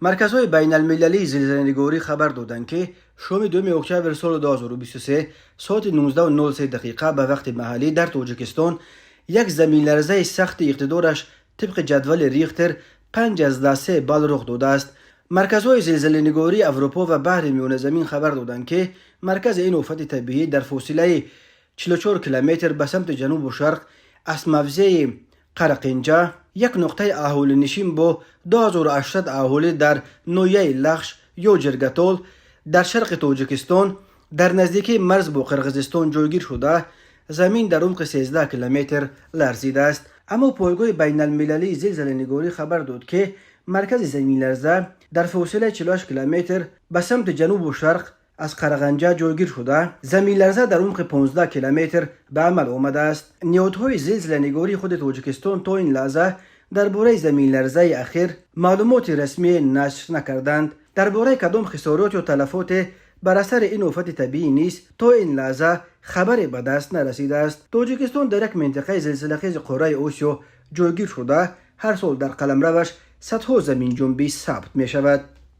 Марказҳои байналмилалии зилзиланигорӣ хабар доданд, ки шоми 2 октябр соли 2023 соати 19:03 дақиқа ба вақти маҳаллӣ дар Тоҷикистон як заминларзаи сахти иқтидораш тибқи ҷадвали Рихтер 5,3 балл рух додааст. Марказҳои зилзиланигории Аврупо ва Баҳри Миёназамин хабар доданд, ки маркази ин офати табиӣ дар фосилаи 44 километр ба самти ҷанубу шарқ аз мавзеи Қарақинҷа, як нуқтаи аҳолинишин бо 2800 аҳолӣ дар ноҳияи Лахш ё Ҷиргатол дар шарқи Тоҷикистон, дар наздикии марз бо Қирғизистон ҷойгир шуда, замин дар умқи 13 километр ларзидааст. Аммо пойгоҳи байналмилалии зилзиланигорӣ хабар дод, ки маркази заминларза дар фосилаи 48 километр ба самти ҷанубу шарқ аз Қарағанҷа ҷойгир шуда, заминларза дар умқи 15 километр ба амал омадааст. Ниҳодҳои зилзиланигории худи Тоҷикистон то ин лаҳза дар бораи заминларзаи ахир маълумоти расмӣ нашр накарданд. Дар бораи кадом хисорот ё талафоте бар асари ин офати табиӣ низ то ин лаҳза хабаре ба даст нарасидааст. Тоҷикистон дар як минтақаи зилзилахези қораи Осиё ҷойгир шуда, ҳар сол дар қаламраваш садҳо заминҷунбӣ сабт мешавад.